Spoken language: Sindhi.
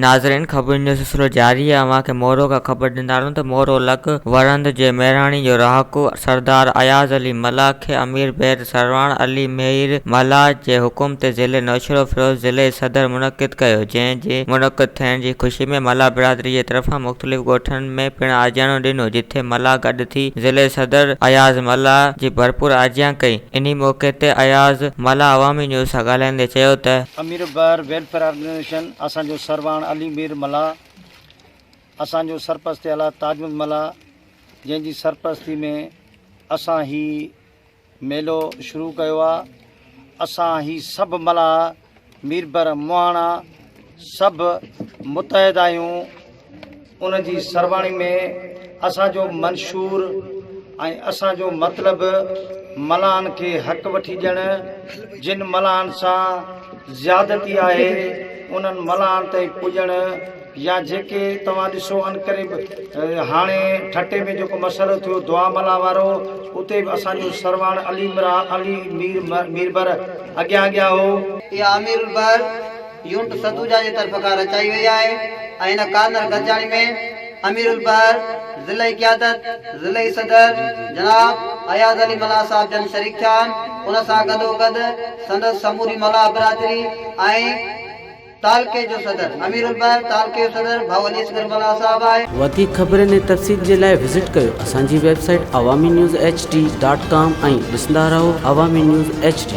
ناظرين خبرن جو سلسلو جاري آهي اوهان کي مورو کان خبر ڏيندا هلون ته مورو لڳ ورند جي ميراڻي جو رهاڪو سردار اياز علي ملاح کي امير بحر سرواڻ علي مير ملاح جي حڪم تي ضلعي نوشهروفيروز ضلعي صدر منعقد ڪيو جنهن جي منعقد ٿيڻ جي خوشي ۾ ملاح برادري جي طرفان مختلف ڳوٺن ۾ پڻ آجياڻو ڏنو جٿي ملاح گڏ ٿي ضلعي صدر اياز ملاح جي ڀرپور آجيان ڪئي انهي موقعي تي اياز ملاح عوامي نيوز سان ڳالهائيندي چيو ته. امير بحر ويلفيئر آرگنائيزيشن اسان جو سرواڻ علي مير ملاح اسان جو سرپرست اعليٰ تاج محمد ملاح جنهن جي سرپرستي ۾ اسان هي ميلو شروع ڪيو آ اسان هي سڀ ملاح ميربر مهاڻا سڀ متحد آهيون ان جي سرواڻي ۾ اسان جو منشور ۽ اسان جو مطلب ملاحن کي حق وٺي ڏيڻ، جن ملاحن سان زيادتي آهي انهن ملاحن تائين پڄڻ يا جيڪي توهان ڏسو عنقريب هاڻي ٺٽي ۾ جيڪو مسئلو ٿيو دعا ملاح وارو اتي به اسان جو سرواڻ علي علي مير ميربر اڳيان اڳيان هو. اها امير البحر يونٽ سدوجا جي طرف کان رچائي وئي آهي ۽ هن ڪارنر گڏجاڻي ۾ امير البحر، ضلعي قيادت، ضلعي صدر جناب اياز علي ملاح صاحب جن شريڪ ٿيا آهن، ان سان گڏوگڏ سندس سموري ملاح برادري ۽ تعلقي جو صدر امير البحر، تعلقي جو صدر ڀائو علي اصغر ملاح صاحب آهي. وڌيڪ خبرن ۽ تفصيل جي لاء وزٽ ڪيو اسان جي website Awami news H D dot com ۽ ڏسندا رهو عوامي نيوز ايڇ ڊي.